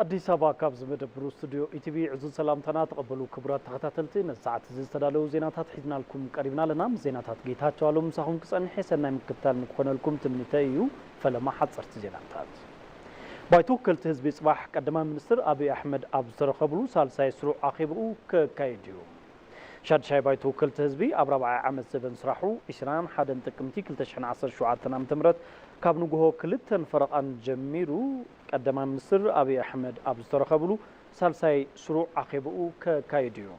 ኣዲስ ኣበባ ካብ ዝመደብሩ ስቱዲዮ ኢቲቪ ዕዙዝ ሰላምታና ተቐበሉ። ክቡራት ተኸታተልቲ፣ ነዚ ሰዓት እዚ ዝተዳለዉ ዜናታት ሒዝናልኩም ቀሪብና ኣለና። ምስ ዜናታት ጌታቸው ኣለዉ ምሳኹም ክጸንሕ እየ። ሰናይ ምክትታል ንክኾነልኩም ትምኒተይ እዩ። ፈለማ ሓጸርቲ ዜናታት። ባይቶ ወከልቲ ህዝቢ ጽባሕ ቀዳማይ ሚኒስትር ኣብይ ኣሕመድ ኣብ ዝተረኸብሉ ሳልሳይ ስሩዕ ኣኼባኡ ከካይድ እዩ። ሻድሻይ ባይቶ ወከልቲ ህዝቢ ኣብ ራብዓይ ዓመት ዘበን ስራሑ ዕስራን ሓደን ጥቅምቲ ክልተ ሽሕን ዓሰርተ ሸውዓተን ዓመተ ምህረት ካብ ንግሆ ክልተን ፈረቓን ጀሚሩ ቀዳማይ ሚኒስትር ኣብይ ኣሕመድ ኣብ ዝተረኸብሉ ሳልሳይ ስሩዕ ኣኼባኡ ከካይድ እዩ።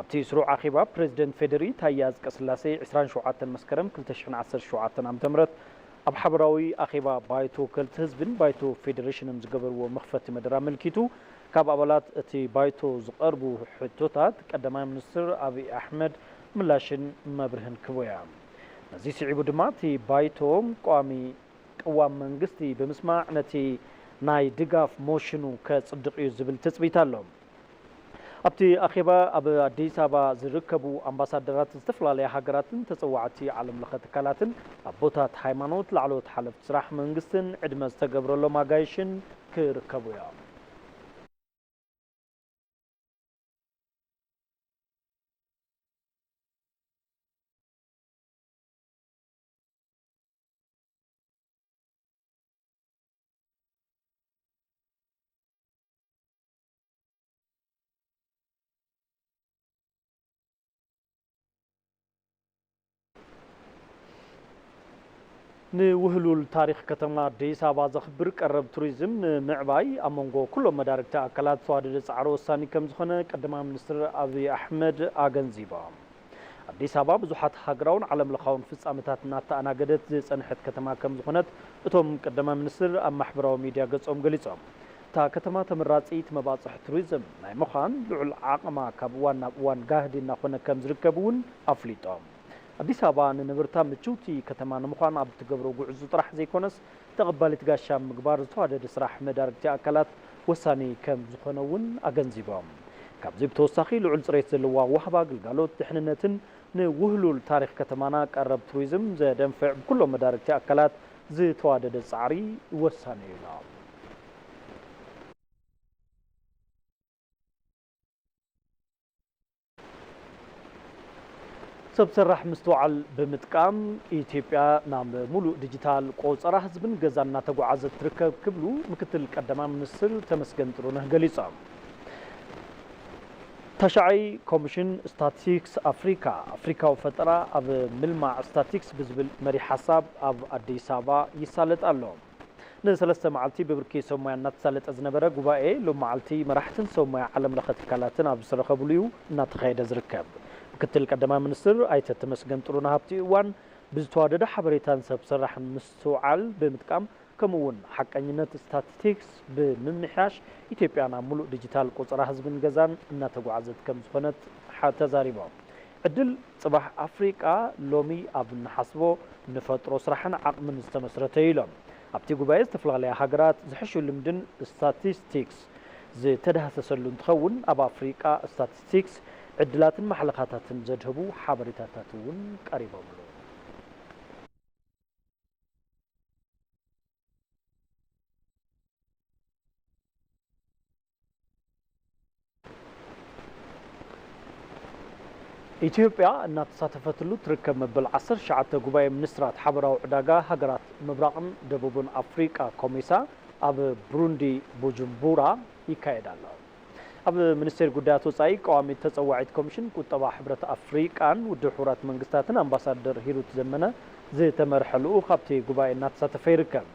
ኣብቲ ስሩዕ ኣኼባ ፕሬዚደንት ፌዴሪ ታየ ኣጽቀስላሴ ዕስራን ሸውዓተን መስከረም ክልተ ሽሕን ዓሰርተ ሸውዓተን ዓመተ ምህረት ኣብ ሓበራዊ ኣኼባ ባይቶ ወከልቲ ህዝብን ባይቶ ፌዴሬሽንን ዝገበርዎ መኽፈቲ መደረ ኣመልኪቱ ካብ ኣባላት እቲ ባይቶ ዝቐርቡ ሕቶታት ቀዳማይ ሚኒስትር ኣብይ ኣሕመድ ምላሽን መብርህን ክህቡ እያ። ነዚ ስዒቡ ድማ እቲ ባይቶ ቀዋሚ ቅዋም መንግስቲ ብምስማዕ ነቲ ናይ ድጋፍ ሞሽኑ ከጽድቕ እዩ ዝብል ትጽቢት ኣሎ። ኣብቲ ኣኼባ ኣብ ኣዲስ ኣበባ ዝርከቡ ኣምባሳደራት ዝተፈላለያ ሃገራትን ተጸዋዕቲ ዓለም ለኸ ትካላትን ኣቦታት ሃይማኖት፣ ላዕለዎት ሓለፍቲ ስራሕ መንግስትን ዕድመ ዝተገብረሎም ኣጋይሽን ክርከቡ እዮም። ንውህሉል ታሪኽ ከተማ ኣዲስ ኣበባ ዘኽብር ቀረብ ቱሪዝም ንምዕባይ ኣብ መንጎ ኩሎም መዳርግቲ ኣካላት ዝተዋደደ ጻዕሪ ወሳኒ ከም ዝኾነ ቀዳማይ ሚኒስትር ኣብይ ኣሕመድ ኣገንዚቦም። ኣዲስ ኣበባ ብዙሓት ሃገራውን ዓለም ለኻውን ፍጻመታት እናተኣናገደት ዝጸንሐት ከተማ ከም ዝኾነት እቶም ቀዳማይ ሚኒስትር ኣብ ማሕበራዊ ሚድያ ገጾም ገሊጾም። እታ ከተማ ተመራጺት መባጽሒ ቱሪዝም ናይ ምዃን ልዑል ዓቕማ ካብ እዋን ናብ እዋን ጋህዲ እናኾነ ከም ዝርከብ እውን ኣፍሊጦም። ኣዲስ ኣበባ ንነበርታ ምችውቲ ከተማ ንምዃን ኣብ ትገብሮ ጉዕዞ ጥራሕ ዘይኮነስ ተቐባሊት ጋሻ ምግባር ዝተዋደደ ስራሕ መዳርግቲ ኣካላት ወሳኒ ከም ዝኾነ እውን ኣገንዚቦም። ካብዚ ብተወሳኺ ልዑል ፅሬት ዘለዋ ዋህባ ግልጋሎት ድሕንነትን ንውህሉል ታሪኽ ከተማና ቀረብ ቱሪዝም ዘደንፍዕ ብኩሎም መዳርግቲ ኣካላት ዝተዋደደ ጻዕሪ ወሳኒ እዩ ኢሎም። ሰብ ሰራሕ ምስትውዓል ብምጥቃም ኢትዮጵያ ናብ ሙሉእ ዲጂታል ቆጸራ ህዝብን ገዛን እናተጓዓዘት ትርከብ ክብሉ ምክትል ቀዳማይ ሚኒስትር ተመስገን ጥሩነህ ገሊጾም። ታሽዓይ ኮሚሽን ስታቲስቲክስ ኣፍሪካ ኣፍሪካዊ ፈጠራ ኣብ ምልማዕ ስታቲስቲክስ ብዝብል መሪሕ ሓሳብ ኣብ ኣዲስ ኣበባ ይሳለጥ ኣሎ። ንሰለስተ መዓልቲ ብብርኪ ሰብ ሞያ እናተሳለጠ ዝነበረ ጉባኤ ሎም መዓልቲ መራሕትን ሰብ ሞያ ዓለም ለኸ ትካላትን ኣብ ዝተረኸብሉ እዩ እናተኻየደ ዝርከብ። ምክትል ቀዳማይ ሚኒስትር ኣይተ ተመስገን ጥሩነህ ኣብቲ እዋን ብዝተዋደደ ሓበሬታን ሰብ ሰራሕን ምስትውዓል ብምጥቃም ከምኡ እውን ሓቀኝነት ስታቲስቲክስ ብምምሕያሽ ኢትዮጵያ ናብ ሙሉእ ዲጂታል ቆፀራ ህዝብን ገዛን እናተጓዓዘት ከም ዝኾነት ሓ- ተዛሪቦም። ዕድል ጽባሕ ኣፍሪቃ ሎሚ ኣብ እንሓስቦ ንፈጥሮ ስራሕን ዓቕምን ዝተመስረተ እዩ ኢሎም። ኣብቲ ጉባኤ ዝተፈላለያ ሃገራት ዝሕሹ ልምድን ስታቲስቲክስ ዝተዳህሰሰሉ እንትኸውን ኣብ ኣፍሪቃ ስታቲስቲክስ ዕድላትን ማሕለኻታትን ዘድህቡ ሓበሬታታት እውን ቀሪቦምሉ። ኢትዮጵያ እናተሳተፈትሉ ትርከብ መበል ዓሰርተ ትሽዓተ ጉባኤ ሚኒስትራት ሓበራዊ ዕዳጋ ሃገራት ምብራቕን ደቡብን ኣፍሪቃ ኮሜሳ ኣብ ብሩንዲ ቡጁምቡራ ይካየድ ኣሎ። ኣብ ሚኒስቴር ጉዳያት ወጻኢ ቀዋሚት ተጸዋዒት ኮሚሽን ቁጠባ ሕብረት ኣፍሪቃን ውድብ ሕቡራት መንግስታትን ኣምባሳደር ሂሩት ዘመነ ዝተመርሐ ልኡኽ ኣብቲ ጉባኤ እናተሳተፈ ይርከብ።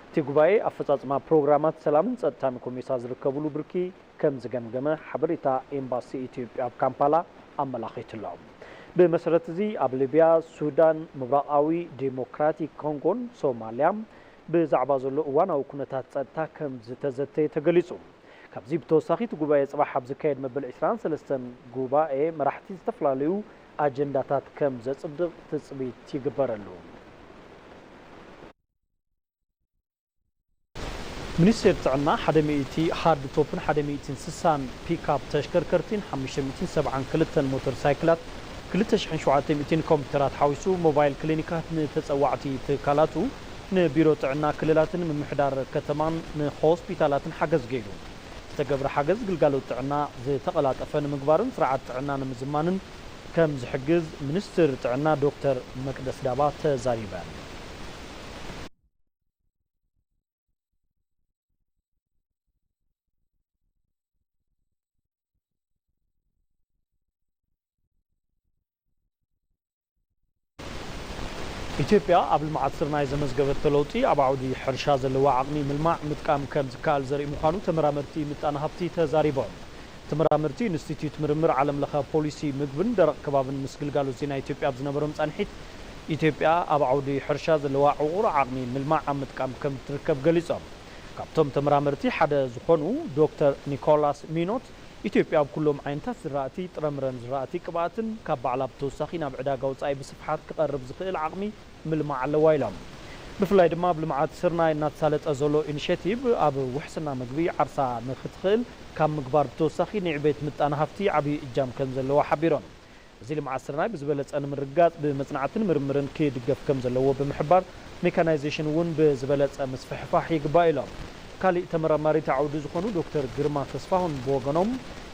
እቲ ጉባኤ ኣፈጻጽማ ፕሮግራማት ሰላምን ጸጥታን ኮሜሳ ዝርከብሉ ብርኪ ከም ዝገምገመ ሓበሬታ ኤምባሲ ኢትዮጵያ ኣብ ካምፓላ ኣመላኺቱ ኣሎ። ብመሰረት እዚ ኣብ ሊብያ፣ ሱዳን፣ ምብራቓዊ ዴሞክራቲክ ኮንጎን ሶማልያን ብዛዕባ ዘሎ እዋናዊ ኩነታት ጸጥታ ከም ዝተዘተየ ተገሊጹ። ካብዚ ብተወሳኺ እቲ ጉባኤ ጽባሕ ኣብ ዝካየድ መበል ዕስራን ሰለስተን ጉባኤ መራሕቲ ዝተፈላለዩ ኣጀንዳታት ከም ዘጽድቕ ትጽቢት ይግበረሉ። ሚኒስቴር ጥዕና ሓደ ሚእቲ ሃርድ ቶፕን ሓደ ሚእትን ስሳን ፒክኣፕ ተሽከርከርቲን ሓሙሽተ ሚእትን ሰብዓን ክልተን ሞተር ሳይክላት ክልተ ሽሕን ሸውዓተ ሚእትን ኮምፒውተራት ሓዊሱ ሞባይል ክሊኒካት ንተጸዋዕቲ ትካላቱ ንቢሮ ጥዕና ክልላትን ምምሕዳር ከተማን ንሆስፒታላትን ሓገዝ ገይሩ። እቲ ተገብረ ሓገዝ ግልጋሎት ጥዕና ዝተቐላጠፈ ንምግባርን ስርዓት ጥዕና ንምዝማንን ከም ዝሕግዝ ሚኒስትር ጥዕና ዶክተር መቅደስ ዳባ ተዛሪበን። ኢትዮጵያ ኣብ ልምዓት ስርናይ ዘመዝገበቶ ለውጢ ኣብ ዓውዲ ሕርሻ ዘለዋ ዓቕሚ ምልማዕ ምጥቃም ከም ዝከኣል ዘርኢ ምዃኑ ተመራመርቲ ምጣነ ሃብቲ ተዛሪቦም። ተመራመርቲ ኢንስቲትዩት ምርምር ዓለም ለኸ ፖሊሲ ምግብን ደረቕ ከባብን ምስ ግልጋሎት ዜና ኢትዮጵያ ኣብ ዝነበሮም ጻንሒት፣ ኢትዮጵያ ኣብ ዓውዲ ሕርሻ ዘለዋ ዕቑር ዓቕሚ ምልማዕ ኣብ ምጥቃም ከም እትርከብ ገሊጾም። ካብቶም ተመራመርቲ ሓደ ዝኾኑ ዶክተር ኒኮላስ ሚኖት፣ ኢትዮጵያ ኣብ ኩሎም ዓይነታት ዝራእቲ፣ ጥረምረን ዝራእቲ ቅብኣትን ካብ ባዕላ ብተወሳኺ ናብ ዕዳጋ ወጻኢ ብስፍሓት ክቐርብ ዝኽእል ዓቕሚ ምልማዕ ኣለዋ ኢሎም። ብፍላይ ድማ ኣብ ልምዓት ስርናይ እናተሳለጠ ዘሎ ኢኒሼቲቭ ኣብ ውሕስና ምግቢ ዓርሳ ንክትኽእል ካብ ምግባር ብተወሳኺ ንዕቤት ምጣነ ሃፍቲ ዓብዪ እጃም ከም ዘለዎ ሓቢሮም። እዚ ልምዓት ስርናይ ብዝበለጸ ንምርግጋጽ ብመጽናዕትን ምርምርን ክድገፍ ከም ዘለዎ ብምሕባር፣ ሜካናይዜሽን እውን ብዝበለጸ ምስፍሕፋሕ ይግባእ ኢሎም። ካሊእ ተመራማሪ እቲ ዓውዲ ዝኾኑ ዶክተር ግርማ ተስፋሁን ብወገኖም፣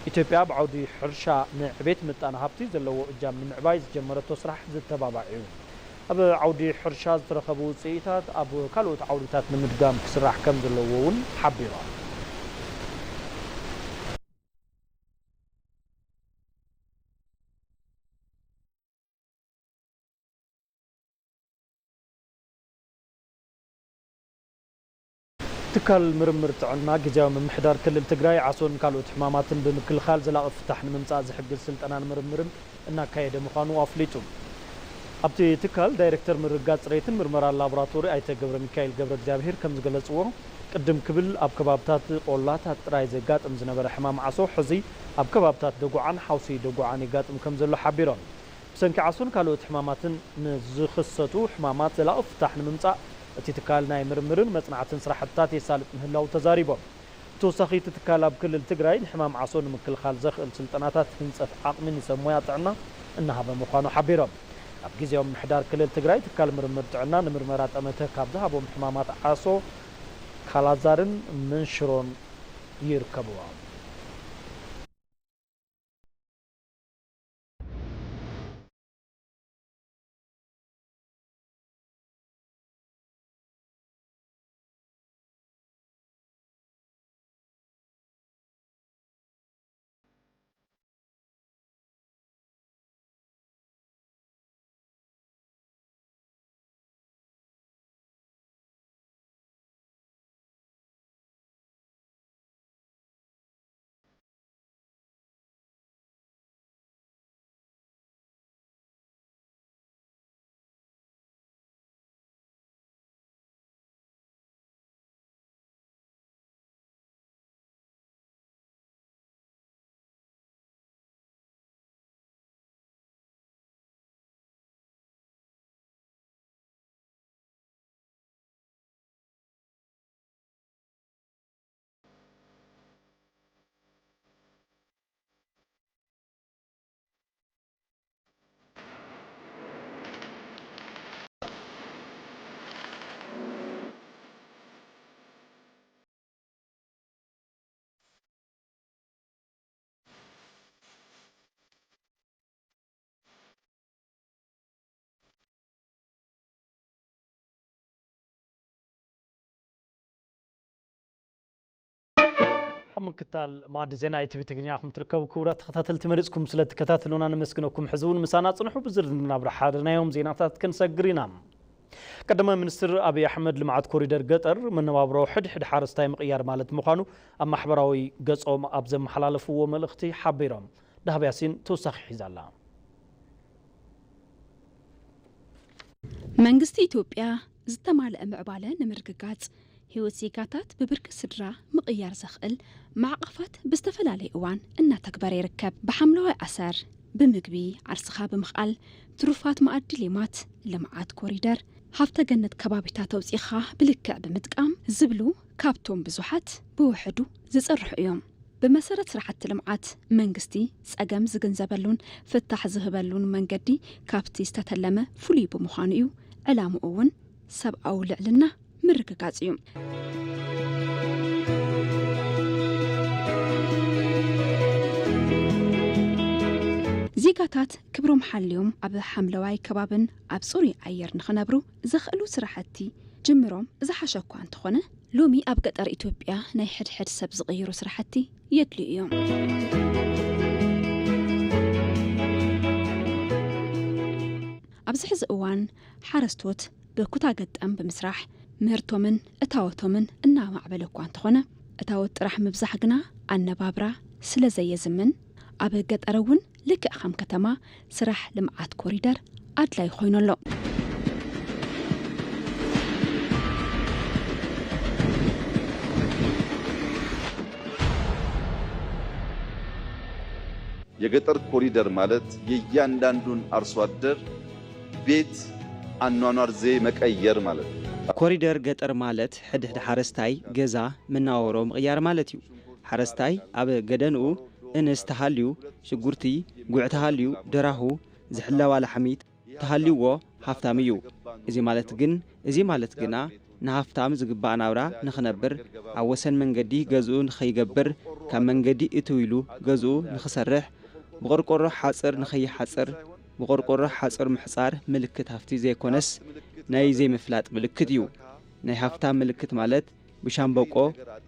ኢትዮጵያ ኣብ ዓውዲ ሕርሻ ንዕቤት ምጣነ ሃብቲ ዘለዎ እጃም ንምዕባይ ዝጀመረቶ ስራሕ ዝተባባዕ እዩ። ኣብ ዓውዲ ሕርሻ ዝተረኸቡ ውፅኢታት ኣብ ካልኦት ዓውድታት ንምድጋም ክስራሕ ከም ዘለዎ እውን ሓቢሮም። ትካል ምርምር ጥዕና ግዝያዊ ምምሕዳር ክልል ትግራይ ዓሶን ካልኦት ሕማማትን ብምክልኻል ዘላቒ ፍታሕ ንምምፃእ ዝሕግዝ ስልጠናን ምርምርን እናካየደ ምዃኑ ኣፍሊጡ። ኣብቲ ትካል ዳይሬክተር ምርግጋፅ ፅሬትን ምርመራ ላቦራቶሪ ኣይተ ገብረ ሚካኤል ገብረ እግዚኣብሔር ከም ዝገለፅዎ፣ ቅድም ክብል ኣብ ከባብታት ቆላታት ጥራይ ዘጋጥም ዝነበረ ሕማም ዓሶ፣ ሕዚ ኣብ ከባብታት ደጉዓን ሓውሲ ደጉዓን የጋጥም ከም ዘሎ ሓቢሮም። ብሰንኪ ዓሶን ካልኦት ሕማማትን ንዝኽሰቱ ሕማማት ዘላቒ ፍታሕ ንምምፃእ እቲ ትካል ናይ ምርምርን መፅናዕትን ስራሕትታት የሳልጥ ምህላው ተዛሪቦም። ብተወሳኺ እቲ ትካል ኣብ ክልል ትግራይ ንሕማም ዓሶ ንምክልኻል ዘኽእል ስልጠናታት ህንፀት ዓቕሚ ንሰብ ሞያ ጥዕና እናሃበ ምዃኑ ሓቢሮም። ኣብ ግዝያዊ ምምሕዳር ክልል ትግራይ ትካል ምርምር ጥዕና ንምርመራ ጠመተ ካብ ዝሃቦም ሕማማት ዓሶ፣ ካላዛርን መንሽሮን ይርከብዎም። ኣብ ምክታል ማዕዲ ዜና ኢቲቪ ትግርኛ ኢኹም ትርከቡ። ክቡራት ተኸታተልቲ፣ መሪጽኩም ስለ ትከታተሉና ነመስግነኩም። ሕዚ እውን ምሳና ጽንሑ። ብዝርዝር ናብ ዝሓለናዮም ዜናታት ክንሰግር ኢና። ቀዳማይ ሚኒስትር ኣብይ ኣሕመድ፣ ልምዓት ኮሪደር ገጠር መነባብሮ ሕድሕድ ሓረስታይ ምቕያር ማለት ምዃኑ ኣብ ማሕበራዊ ገጾም ኣብ ዘመሓላለፍዎ መልእኽቲ ሓቢሮም። ዳህብ ያሲን ተወሳኺ ሒዛ ኣላ። መንግስቲ ኢትዮጵያ ዝተማልአ ምዕባለ ንምርግጋጽ፣ ህይወት ዜጋታት ብብርኪ ስድራ ምቕያር ዘኽእል ማዕቐፋት ብዝተፈላለየ እዋን እናተግበረ ይርከብ። ብሓምለዋይ ኣሰር፣ ብምግቢ ዓርስኻ ብምኽኣል፣ ትሩፋት መኣዲ ሌማት፣ ልምዓት ኮሪደር፣ ሃፍተ ገነት ከባቢታት ኣውጺኻ ብልክዕ ብምጥቃም ዝብሉ ካብቶም ብዙሓት ብውሕዱ ዝጽርሑ እዮም። ብመሰረት ስራሕቲ ልምዓት፣ መንግስቲ ጸገም ዝግንዘበሉን ፍታሕ ዝህበሉን መንገዲ ካብቲ ዝተተለመ ፍሉይ ብምዃኑ እዩ። ዕላምኡ እውን ሰብኣዊ ልዕልና ምርግጋጽ እዩ። ዜጋታት ክብሮም ሓልዮም ኣብ ሓምለዋይ ከባብን ኣብ ጽሩይ ኣየር ንኽነብሩ ዘኽእሉ ስራሕቲ ጅምሮም ዝሓሸ እኳ እንተኾነ፣ ሎሚ ኣብ ገጠር ኢትዮጵያ ናይ ሕድሕድ ሰብ ዝቕይሩ ስራሕቲ የድልዩ እዮም። ኣብዚ ሕዚ እዋን ሓረስቶት ብኩታ ገጠም ብምስራሕ ምህርቶምን እታወቶምን እናማዕበለ እኳ እንተኾነ፣ እታወት ጥራሕ ምብዛሕ ግና ኣነባብራ ስለ ዘየዝምን፣ ኣብ ገጠር እውን ልክዕ ከም ከተማ ስራሕ ልምዓት ኮሪደር ኣድላይ ኮይኑ ኣሎ። የገጠር ኮሪደር ማለት የእያንዳንዱን አርሶ አደር ቤት አኗኗር ዘዬ መቀየር ማለት ነው። ኮሪደር ገጠር ማለት ሕድሕድ ሓረስታይ ገዛ መነባብሮ ምቕያር ማለት እዩ። ሓረስታይ ኣብ ገደንኡ እንስ ተሃልዩ ሽጉርቲ፣ ጉዕ ተሃልዩ ደራሁ፣ ዝሕለባ ላሕሚት፣ ተሃልይዎ ሃፍታም እዩ። እዚ ማለት ግን እዚ ማለት ግና ንሃፍታም ዝግባእ ናብራ ንኽነብር ኣብ ወሰን መንገዲ ገዝኡ ንኸይገብር ካብ መንገዲ እትው ኢሉ ገዝኡ ንኽሰርሕ ብቖርቆሮ ሓፅር ንኸይሓፅር ብቖርቆሮ ሓፅር ምሕፃር ምልክት ሃፍቲ ዘይኮነስ ናይ ዘይምፍላጥ ምልክት እዩ። ናይ ሃፍታም ምልክት ማለት ብሻምበቆ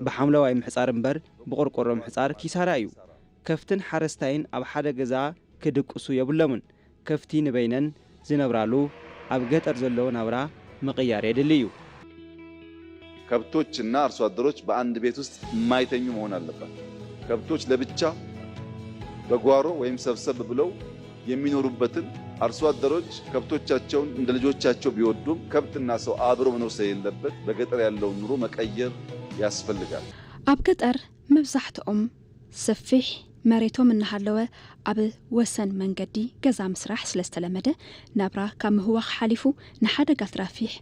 ብሓምለዋይ ምሕፃር እምበር ብቖርቆሮ ምሕፃር ኪሳራ እዩ። ከፍትን ሓረስታይን ኣብ ሓደ ገዛ ክድቅሱ የብሎምን። ከፍቲ ንበይነን ዝነብራሉ ኣብ ገጠር ዘሎ ናብራ ምቕያር የድሊ እዩ። ከብቶችና አርሶ አደሮች በአንድ ቤት ውስጥ የማይተኙ መሆን አለባቸው። ከብቶች ለብቻ በጓሮ ወይም ሰብሰብ ብለው የሚኖሩበትን አርሶ አደሮች ከብቶቻቸውን እንደ ልጆቻቸው ቢወዱም ከብትና ሰው አብሮ መኖር ስለሌለበት በገጠር ያለውን ኑሮ መቀየር ያስፈልጋል። ኣብ ገጠር መብዛሕትኦም ሰፊሕ መሬቶም እናሃለወ ኣብ ወሰን መንገዲ ገዛ ምስራሕ ስለዝተለመደ ናብራ ካብ ምህዋኽ ሓሊፉ ንሓደጋ ትራፊክ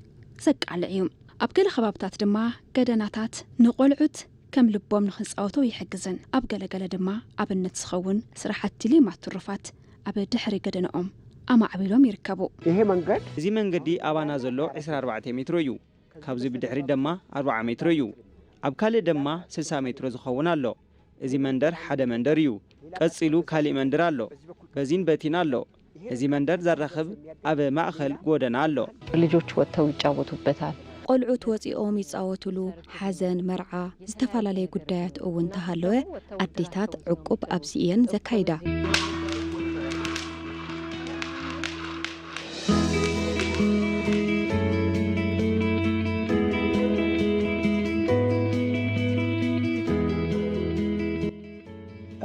ዘቃልዕ እዩ። ኣብ ገለ ከባብታት ድማ ገደናታት ንቆልዑት ከም ልቦም ንኽፃወቱ ኣይሕግዝን። ኣብ ገለገለ ድማ ኣብነት ዝኸውን ስራሕቲ ሌማት ትሩፋት ኣብ ድሕሪ ገደንኦም ኣማዕቢሎም ይርከቡ። ይሄ መንገድ እዚ መንገዲ ኣባና ዘሎ ዕስራ ኣርባዕተ ሜትሮ እዩ። ካብዚ ብድሕሪት ደማ ኣርብዓ ሜትሮ እዩ። ኣብ ካልእ ደማ ስልሳ ሜትሮ ዝኸውን ኣሎ። እዚ መንደር ሓደ መንደር እዩ። ቀጺሉ ካሊእ መንደር ኣሎ። በዚን በቲን ኣሎ። እዚ መንደር ዘራኽብ ኣብ ማእኸል ጎደና ኣሎ። ልጆች ወጥተው ይጫወቱበታል። ቆልዑት ወጺኦም ይጻወቱሉ። ሓዘን፣ መርዓ፣ ዝተፈላለየ ጉዳያት እውን ተሃለወ ኣዴታት ዕቁብ ኣብዚ እየን ዘካይዳ።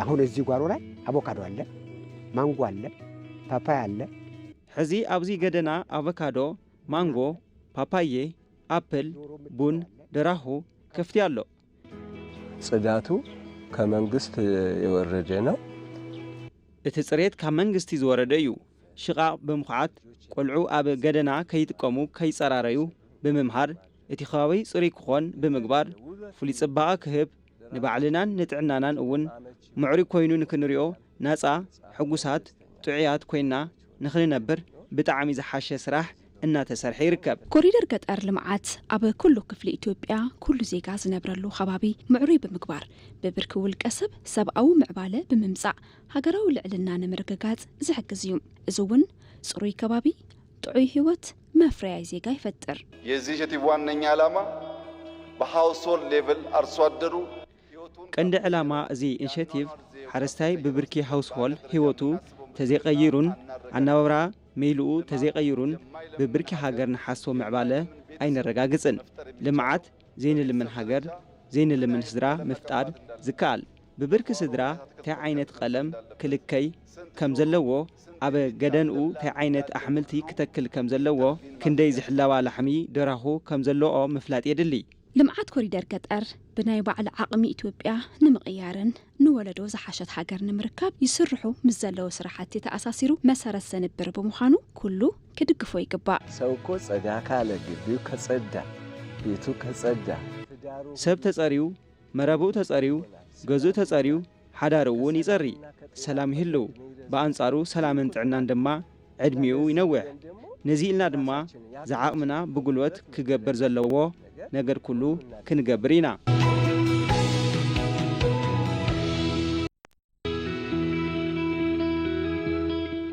አሁን እዚህ ጓሮ ላይ አቮካዶ አለ፣ ማንጎ አለ፣ ፓፓያ አለ። ሕዚ ኣብዚ ገደና ኣቮካዶ፣ ማንጎ፣ ፓፓየ፣ ኣፕል፣ ቡን፣ ደራሁ፣ ከፍቲ ኣሎ። ጽዳቱ ከመንግስት የወረደ ነው። እቲ ጽሬት ካብ መንግስቲ ዝወረደ እዩ። ሽቓቕ ብምኹዓት ቆልዑ ኣብ ገደና ከይጥቀሙ ከይጸራረዩ ብምምሃር እቲ ከባቢ ጽሩይ ክኾን ብምግባር ፍሉይ ጽባቐ ክህብ ንባዕልናን ንጥዕናናን እውን ምዕሩይ ኮይኑ ንክንሪኦ ናጻ፣ ሕጉሳት፣ ጥዑያት ኮይንና ንኽንነብር ብጣዕሚ ዝሓሸ ስራሕ እናተሰርሐ ይርከብ። ኮሪደር ገጠር ልምዓት ኣብ ኩሉ ክፍሊ ኢትዮጵያ ኩሉ ዜጋ ዝነብረሉ ከባቢ ምዕሩይ ብምግባር ብብርኪ ውልቀ ሰብ ሰብኣዊ ምዕባለ ብምምፃእ ሃገራዊ ልዕልና ንምርግጋፅ ዝሕግዝ እዩ። እዚ እውን ፅሩይ ከባቢ ጥዑይ ህይወት መፍረያይ ዜጋ ይፈጥር። የዚ ሸቲብ ዋነኛ ዓላማ በ household level አርሶ አደሩ ቀንዲ ዕላማ እዚ ኢንሸቲቭ ሓረስታይ ብብርኪ ሃውስሆል ህይወቱ ተዘይቀይሩን ኣነባብራ ሜልኡ ተዘይቀይሩን ብብርኪ ሃገር ንሓስቦ ምዕባለ ኣይነረጋግጽን። ልምዓት ዘይንልምን ሃገር ዘይንልምን ስድራ ምፍጣር ዝከኣል። ብብርኪ ስድራ ታይ ዓይነት ቐለም ክልከይ ከም ዘለዎ፣ ኣብ ገደንኡ ታይ ዓይነት ኣሕምልቲ ክተክል ከም ዘለዎ፣ ክንደይ ዝሕለባ ላሕሚ ደራኹ ከም ዘለኦ ምፍላጥ የድሊ። ልምዓት ኮሪደር ገጠር ብናይ ባዕሊ ዓቕሚ ኢትዮጵያ ንምቕያርን ንወለዶ ዝሓሸት ሃገር ንምርካብ ይስርሑ ምስ ዘለዉ ስራሕቲ ተኣሳሲሩ መሰረት ዘንብር ብምዃኑ ኩሉ ክድግፎ ይግባእ። ሰው እኮ ጸዳ ካለ ግቢው ከጸዳ፣ ቤቱ ከጸዳ፣ ትዳሩ ሰብ ተጸርዩ፣ መረብኡ ተጸርዩ፣ ገዝኡ ተጸርዩ፣ ሓዳሩ እውን ይጸሪ፣ ሰላም ይህልው። ብኣንጻሩ ሰላምን ጥዕናን ድማ ዕድሚኡ ይነውሕ። ነዚ ኢልና ድማ ዝዓቕምና ብጉልበት ክገብር ዘለዎ ነገር ኩሉ ክንገብር ኢና።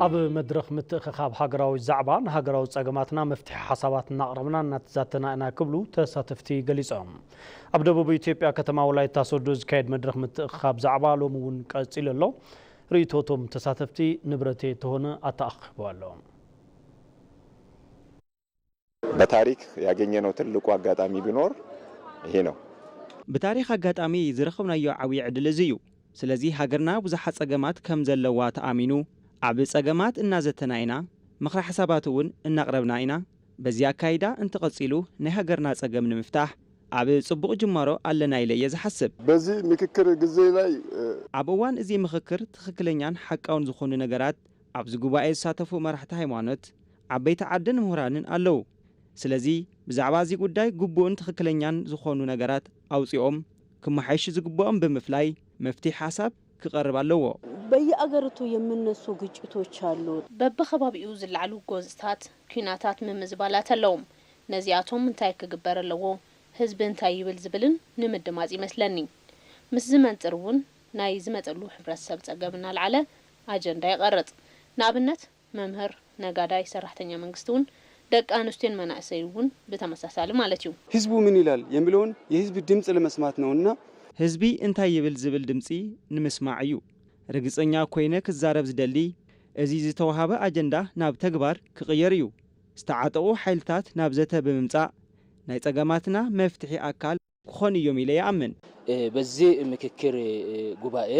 ኣብ መድረኽ ምትእኽኻብ ሃገራዊ ዛዕባ ንሃገራዊ ጸገማትና መፍትሒ ሓሳባት እናቕረብና እናተዛተና ኢና ክብሉ ተሳተፍቲ ገሊጾም። ኣብ ደቡብ ኢትዮጵያ ከተማ ወላይታ ሶዶ ዝካየድ መድረኽ ምትእኽኻብ ዛዕባ ሎሚ እውን ቀጺሉ ኣሎ። ርእይቶቶም ተሳተፍቲ ንብረቴ ተሆነ ኣተኣኺቡ ኣሎ። በታሪክ ያገኘነው ትልቁ አጋጣሚ ቢኖር ይሄ ነው። ብታሪኽ ኣጋጣሚ ዝረኸብናዮ ዓብዪ ዕድል እዚ እዩ። ስለዚ ሃገርና ብዙሓት ጸገማት ከም ዘለዋ ተኣሚኑ ኣብ ጸገማት እናዘተና ኢና፣ ምኽረ ሓሳባት እውን እናቕረብና ኢና። በዚ ኣካይዳ እንተቐጺሉ ናይ ሃገርና ጸገም ንምፍታሕ ኣብ ጽቡቕ ጅማሮ ኣለና ኢለ እየ ዝሓስብ። በዚ ምክክር ግዜ ላይ ኣብ እዋን እዚ ምኽክር ትኽክለኛን ሓቃውን ዝኾኑ ነገራት ኣብዚ ጉባኤ ዝሳተፉ መራሕቲ ሃይማኖት፣ ዓበይቲ ዓድን ምሁራንን ኣለዉ። ስለዚ ብዛዕባ እዚ ጉዳይ ግቡእን ትኽክለኛን ዝኾኑ ነገራት ኣውጺኦም ክመሓየሹ ዝግብኦም ብምፍላይ መፍትሒ ሓሳብ ክቐርብ ኣለዎ። በየአገሪቱ የሚነሱ ግጭቶች አሉ። በብኸባቢኡ ዝለዓሉ ጎንፅታት ኲናታት ምምዝባላት ኣለዎም። ነዚኣቶም እንታይ ክግበር ኣለዎ፣ ህዝቢ እንታይ ይብል ዝብልን ንምድማፅ ይመስለኒ። ምስ ዝመንፅር እውን ናይ ዝመፀሉ ሕብረተሰብ ፀገም እናልዓለ ኣጀንዳ ይቐርፅ። ንኣብነት መምህር፣ ነጋዳይ፣ ሰራሕተኛ መንግስቲ እውን ደቂ ኣንስትዮን መናእሰይ እውን ብተመሳሳሊ ማለት እዩ። ህዝቡ ምን ይላል የሚለውን የህዝብ ድምፅ ለመስማት ነውና ህዝቢ እንታይ ይብል ዝብል ድምፂ ንምስማዕ እዩ። ርግፀኛ ኮይነ ክዛረብ ዝደሊ እዚ ዝተዋሃበ ኣጀንዳ ናብ ተግባር ክቕየር እዩ። ዝተዓጠቑ ሓይልታት ናብ ዘተ ብምምፃእ ናይ ፀገማትና መፍትሒ ኣካል ክኾኑ እዮም ኢለ ይኣምን። በዚህ ምክክር ጉባኤ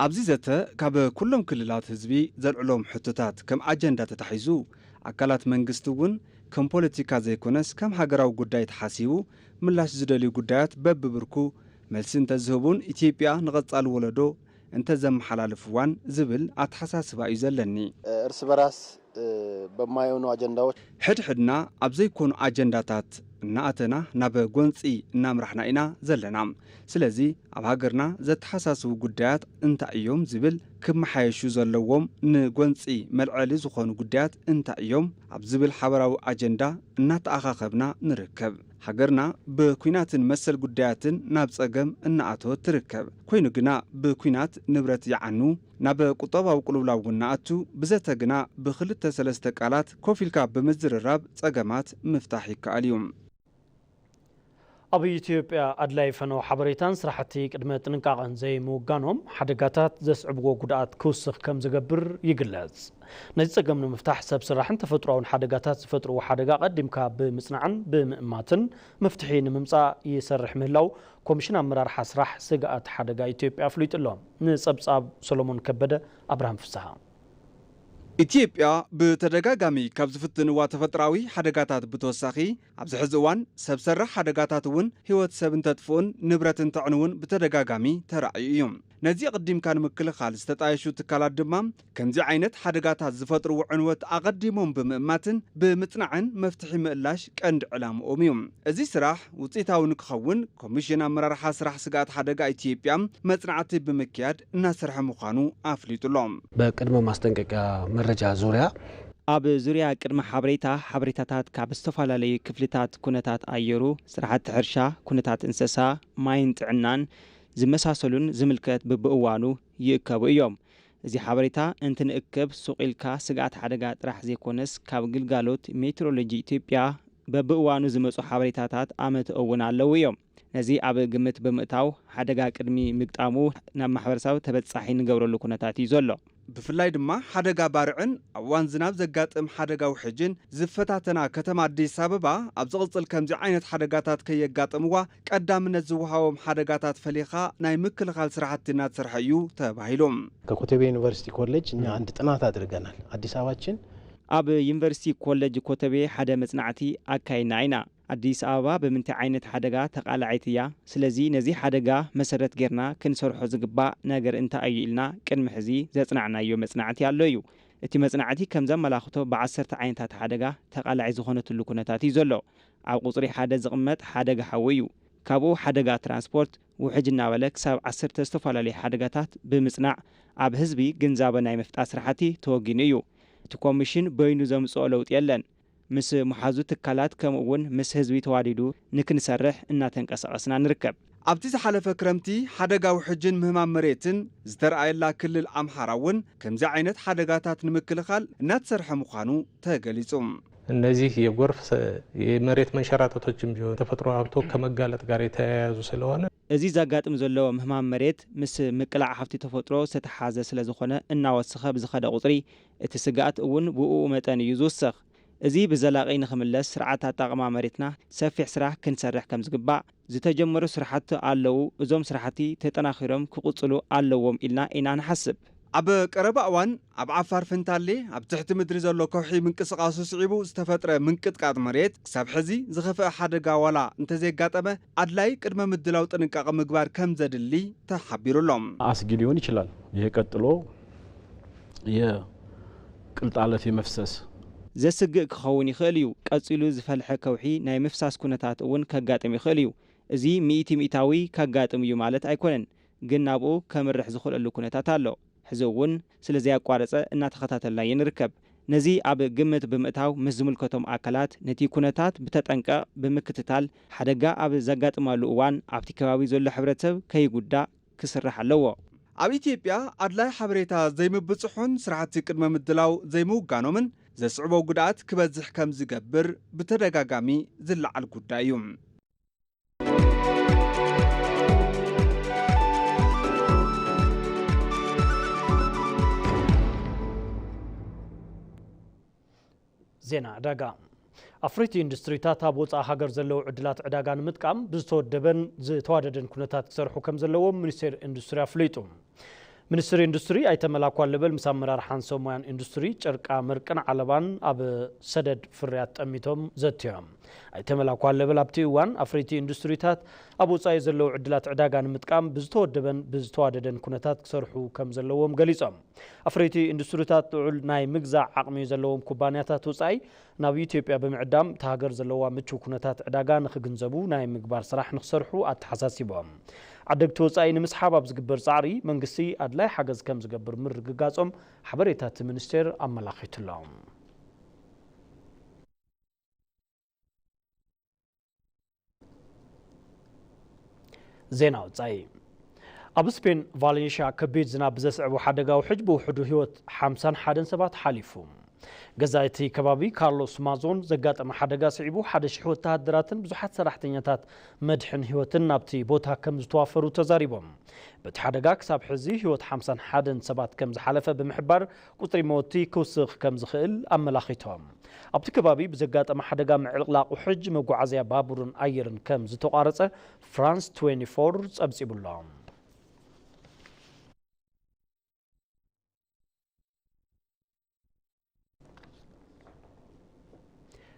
ኣብዚ ዘተ ካብ ኩሎም ክልላት ህዝቢ ዘልዕሎም ሕቶታት ከም ኣጀንዳ ተታሒዙ ኣካላት መንግስቲ እውን ከም ፖለቲካ ዘይኮነስ ከም ሃገራዊ ጉዳይ ተሓሲቡ ምላሽ ዝደልዩ ጉዳያት በብብርኩ መልሲ እንተዝህቡን ኢትዮጵያ ንቐፃሊ ወለዶ እንተዘመሓላልፍዋን ዝብል ኣተሓሳስባ እዩ ዘለኒ። እርስ በራስ በማይሆኑ አጀንዳዎች ሕድሕድና ኣብ ዘይኮኑ ኣጀንዳታት እናኣተና ናብ ጎንፂ እናምራሕና ኢና ዘለና። ስለዚ ኣብ ሃገርና ዘተሓሳስቡ ጉዳያት እንታይ እዮም ዝብል ክመሓየሹ ዘለዎም ንጎንፂ መልዐሊ ዝኾኑ ጉዳያት እንታይ እዮም ኣብ ዝብል ሓበራዊ ኣጀንዳ እናተኣኻኸብና ንርከብ። ሃገርና ብኲናትን መሰል ጉዳያትን ናብ ጸገም እናኣተወት ትርከብ። ኮይኑ ግና ብኲናት ንብረት ይዓኑ፣ ናብ ቁጠባዊ ቅልውላው እውን ንኣቱ፣ ብዘተ ግና ብኽልተ ሰለስተ ቃላት ኮፍ ኢልካ ብምዝርራብ ጸገማት ምፍታሕ ይከኣል እዩ። ኣብ ኢትዮጵያ ኣድላይ ፈነው ሓበሬታን ስራሕቲ ቅድመ ጥንቃቐን ዘይምውጋኖም ሓደጋታት ዘስዕብዎ ጉድኣት ክውስኽ ከም ዝገብር ይግለጽ። ነዚ ጸገም ንምፍታሕ ሰብ ሰራሕን ተፈጥሮኣውን ሓደጋታት ዝፈጥርዎ ሓደጋ ቀዲምካ ብምጽናዕን ብምእማትን መፍትሒ ንምምጻእ ይሰርሕ ምህላው ኮሚሽን ኣመራርሓ ስራሕ ስግኣት ሓደጋ ኢትዮጵያ ኣፍሊጡ ኣሎ። ንጸብጻብ ሰሎሞን ከበደ፣ ኣብርሃም ፍስሃ። ኢትዮጵያ ብተደጋጋሚ ካብ ዝፍትንዋ ተፈጥራዊ ሓደጋታት ብተወሳኺ ኣብዚ ሕዚ እዋን ሰብ ሰራሕ ሓደጋታት እውን ህይወት ሰብ እንተጥፍኡን ንብረት እንተዕንውን ብተደጋጋሚ ተራእዩ እዩ። ነዚ ኣቐዲምካ ንምክልኻል ዝተጣየሹ ትካላት ድማ ከምዚ ዓይነት ሓደጋታት ዝፈጥርዎ ዕንወት ኣቐዲሞም ብምእማትን ብምጽናዕን መፍትሒ ምእላሽ ቀንዲ ዕላምኦም እዩ። እዚ ስራሕ ውፅኢታዊ ንክኸውን ኮሚሽን ኣመራርሓ ስራሕ ስግኣት ሓደጋ ኢትዮጵያ መጽናዕቲ ብምክያድ እናሰርሐ ምዃኑ ኣፍሊጡ ኣሎ። በቅድመ ማስጠንቀቂያ መረጃ ዙሪያ ኣብ ዙርያ ቅድመ ሓበሬታ ሓበሬታታት ካብ ዝተፈላለዩ ክፍልታት ኩነታት ኣየሩ፣ ስራሕቲ ሕርሻ፣ ኩነታት እንስሳ፣ ማይን ጥዕናን ዝመሳሰሉን ዝምልከት ብብእዋኑ ይእከቡ እዮም። እዚ ሓበሬታ እንትንእከብ ሱቕ ኢልካ ስግኣት ሓደጋ ጥራሕ ዘይኮነስ ካብ ግልጋሎት ሜትሮሎጂ ኢትዮጵያ በብእዋኑ ዝመፁ ሓበሬታታት ኣመትኦ እውን ኣለዉ እዮም። ነዚ ኣብ ግምት ብምእታው ሓደጋ ቅድሚ ምግጣሙ ናብ ማሕበረሰብ ተበፃሒ ንገብረሉ ኩነታት እዩ ዘሎ። ብፍላይ ድማ ሓደጋ ባርዕን ኣብ እዋን ዝናብ ዘጋጥም ሓደጋ ውሕጅን ዝፈታተና ከተማ ኣዲስ ኣበባ ኣብ ዝቕፅል ከምዚ ዓይነት ሓደጋታት ከየጋጥምዋ ቀዳምነት ዝወሃቦም ሓደጋታት ፈሊኻ ናይ ምክልኻል ስራሕቲ እናተሰርሐ እዩ ተባሂሉ። ከኮተቤ ዩኒቨርሲቲ ኮሌጅ እኛ አንድ ጥናት አድርገናል። አዲስ አበባችን ኣብ ዩኒቨርሲቲ ኮሌጅ ኮተቤ ሓደ መጽናዕቲ ኣካይና ኢና። ኣዲስ ኣበባ ብምንታይ ዓይነት ሓደጋ ተቓላዒት እያ? ስለዚ ነዚ ሓደጋ መሰረት ጌርና ክንሰርሖ ዝግባእ ነገር እንታይ እዩ ኢልና ቅድሚ ሕዚ ዘጽናዕናዮ መጽናዕቲ ኣሎ እዩ። እቲ መጽናዕቲ ከም ዘመላኽቶ ብዓሰርተ ዓይነታት ሓደጋ ተቓላዒ ዝኾነትሉ ኩነታት እዩ ዘሎ። ኣብ ቁጽሪ ሓደ ዝቕመጥ ሓደጋ ሓዊ እዩ። ካብኡ ሓደጋ ትራንስፖርት ውሕጅ እናበለ ክሳብ ዓሰርተ ዝተፈላለዩ ሓደጋታት ብምጽናዕ ኣብ ህዝቢ ግንዛበ ናይ ምፍጣር ስራሕቲ ተወጊኑ እዩ። እቲ ኮሚሽን በይኑ ዘምጽኦ ለውጢ የለን። ምስ መሓዙ ትካላት ከምኡ እውን ምስ ህዝቢ ተዋዲዱ ንክንሰርሕ እናተንቀሳቐስና ንርከብ። ኣብቲ ዝሓለፈ ክረምቲ ሓደጋ ውሕጅን ምህማም መሬትን ዝተረኣየላ ክልል ኣምሓራ እውን ከምዚ ዓይነት ሓደጋታት ንምክልኻል እናተሰርሐ ምዃኑ ተገሊጹ። እነዚህ የጎርፍ ሰ- የመሬት መንሸራተቶችም ቢሆን ተፈጥሮ ሀብቶ ከመጋለጥ ጋር የተያያዙ ስለሆነ እዚ ዘጋጥም ዘሎ ምህማም መሬት ምስ ምቅላዕ ሃፍቲ ተፈጥሮ ዝተተሓዘ ስለዝኾነ እናወሰኸ ብዝኸደ ቁፅሪ እቲ ስግኣት እውን ብእኡ መጠን እዩ ዝውስኽ። እዚ ብዘላቒ ንኽምለስ ስርዓት ኣጠቓቕማ መሬትና ሰፊሕ ስራሕ ክንሰርሕ ከምዝግባእ፣ ዝተጀመሩ ስራሕቲ ኣለዉ፣ እዞም ስራሕቲ ተጠናኺሮም ክቕፅሉ ኣለዎም ኢልና ኢና ንሓስብ። ኣብ ቀረባ እዋን ኣብ ዓፋር ፍንታሌ ኣብ ትሕቲ ምድሪ ዘሎ ከውሒ ምንቅስቓሱ ስዒቡ ዝተፈጥረ ምንቅጥቃጥ መሬት ክሳብ ሕዚ ዝኸፍአ ሓደጋ ዋላ እንተዘየጋጠመ ኣድላይ ቅድመ ምድላው ጥንቃቐ ምግባር ከም ዘድሊ ተሓቢሩ ኣሎ። አስጊ ሊሆን ይችላል። ይሄ ቀጥሎ የቅልጥ አለት የመፍሰስ ዘስግእ ክኸውን ይኽእል እዩ። ቀጺሉ ዝፈልሐ ከውሒ ናይ ምፍሳስ ኩነታት እውን ከጋጥም ይኽእል እዩ። እዚ ሚእቲ ሚእታዊ ከጋጥም እዩ ማለት ኣይኮነን፣ ግን ናብኡ ከምርሕ ዝኽእለሉ ኩነታት ኣሎ። ሕዚ እውን ስለ ዘያቋረጸ እናተኸታተልናዮ ንርከብ። ነዚ ኣብ ግምት ብምእታው ምስ ዝምልከቶም ኣካላት ነቲ ኩነታት ብተጠንቀቕ ብምክትታል ሓደጋ ኣብ ዘጋጥመሉ እዋን ኣብቲ ከባቢ ዘሎ ሕብረተሰብ ከይጉዳእ ክስራሕ ኣለዎ። ኣብ ኢትዮጵያ ኣድላይ ሓበሬታ ዘይምብጽሑን ስራሕቲ ቅድመ ምድላው ዘይምውጋኖምን ዘስዕቦ ጉድኣት ክበዝሕ ከም ዝገብር ብተደጋጋሚ ዝለዓል ጉዳይ እዩ። ዜና ዕዳጋ። ኣፍረይቲ ኢንዱስትሪታት ኣብ ወፃኢ ሃገር ዘለዉ ዕድላት ዕዳጋ ንምጥቃም ብዝተወደበን ዝተዋደደን ኩነታት ክሰርሑ ከም ዘለዎም ሚኒስቴር ኢንዱስትሪ ኣፍሊጡ። ሚኒስትር ኢንዱስትሪ ኣይተ መላኩ ኣለበል ምስ ኣመራርሓን ሰብ ሞያን ኢንዱስትሪ ጨርቃ መርቅን ዓለባን ኣብ ሰደድ ፍርያት ጠሚቶም ዘትዮም። ኣይተ መላኩ ኣለበል ኣብቲ እዋን ኣፍረይቲ ኢንዱስትሪታት ኣብ ወፃኢ ዘለዉ ዕድላት ዕዳጋ ንምጥቃም ብዝተወደበን ብዝተዋደደን ኩነታት ክሰርሑ ከም ዘለዎም ገሊፆም። ኣፍረይቲ ኢንዱስትሪታት ልዑል ናይ ምግዛእ ዓቕሚ ዘለዎም ኩባንያታት ወፃኢ ናብ ኢትዮጵያ ብምዕዳም እታ ሃገር ዘለዋ ምቹው ኩነታት ዕዳጋ ንኽግንዘቡ ናይ ምግባር ስራሕ ንኽሰርሑ ኣተሓሳሲቦም። ዓደግቲ ወፃኢ ንምስሓብ ኣብ ዝግበር ፃዕሪ መንግስቲ ኣድላይ ሓገዝ ከም ዝገብር ምርግጋፆም ሓበሬታ እቲ ሚኒስቴር ኣመላኺቱ'ሎ። ዜና ወጻኢ። ኣብ ስፔን ቫሌንሽያ ከቢድ ዝናብ ብዘስዕቦ ሓደጋ ውሕጅ ብውሕዱ ህይወት ሓምሳን ሓደን ሰባት ሓሊፉ። ገዛኢ እቲ ከባቢ ካርሎስ ማዞን ዘጋጠመ ሓደጋ ስዒቡ ሓደ ሽሕ ወተሃደራትን ብዙሓት ሰራሕተኛታት መድሕን ህይወትን ናብቲ ቦታ ከም ዝተዋፈሩ ተዛሪቦም። በቲ ሓደጋ ክሳብ ሕዚ ህይወት ሓምሳን ሓደን ሰባት ከም ዝሓለፈ ብምሕባር ቁጽሪ መወቲ ክውስኽ ከም ዝኽእል ኣመላኺቶም። ኣብቲ ከባቢ ብዘጋጠመ ሓደጋ ምዕልቕላቕ ውሕጅ መጓዓዝያ ባቡርን ኣየርን ከም ዝተቋረጸ ፍራንስ ትዌንቲ ፎር ጸብጺቡ'ሎ።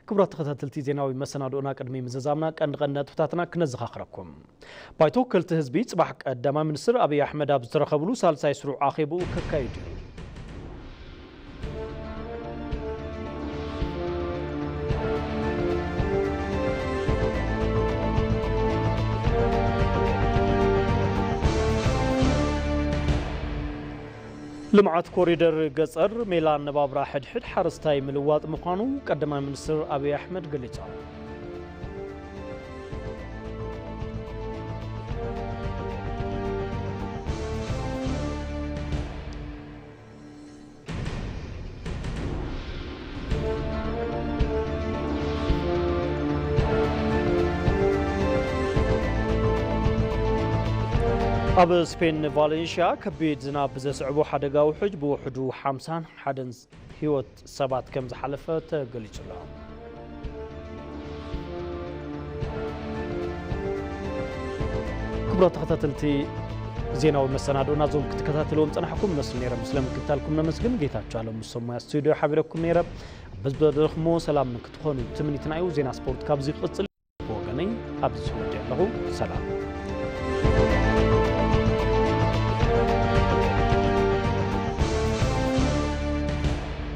ክቡራት ተኸታተልቲ ዜናዊ መሰናድኦና ቅድሚ ምዝዛምና ቀንዲ ቀንዲ ነጥብታትና ክነዘኻኽረኩም። ባይቶ ወከልቲ ህዝቢ ጽባሕ ቀዳማይ ሚኒስትር ኣብይ ኣሕመድ ኣብ ዝተረኸብሉ ሳልሳይ ስሩዕ ኣኼብኡ ከካይድ እዩ። ልምዓት ኮሪደር ገፀር ሜላ ኣነባብራ ሕድሕድ ሓረስታይ ምልዋጥ ምዃኑ ቀዳማይ ሚኒስትር ኣብይ ኣሕመድ ገሊፆም። ኣብ ስፔን ቫሌንሽያ ከቢድ ዝናብ ብዘስዕቦ ሓደጋ ውሕጅ ብውሕዱ ሓምሳን ሓደን ህይወት ሰባት ከም ዝሓለፈ ተገሊጹ ኣሎ። ክቡራት ተኸታተልቲ ዜናዊ መሰናዶና እዞም ክትከታተልዎም ጸናሕኩም መስሉ ነይሮም። ስለ ምክትታልኩም ነመስግን። ጌታቸው ኣለሙ ሰማያ ስቱዲዮ ሓቢረኩም ነይረ። በዚ በደረኽሞ ሰላም ንክትኾኑ ትምኒትና እዩ። ዜና ስፖርት ካብዚ ይቕጽል። ብወገነይ ኣብዚ ወዲ ኣለኹ። ሰላም።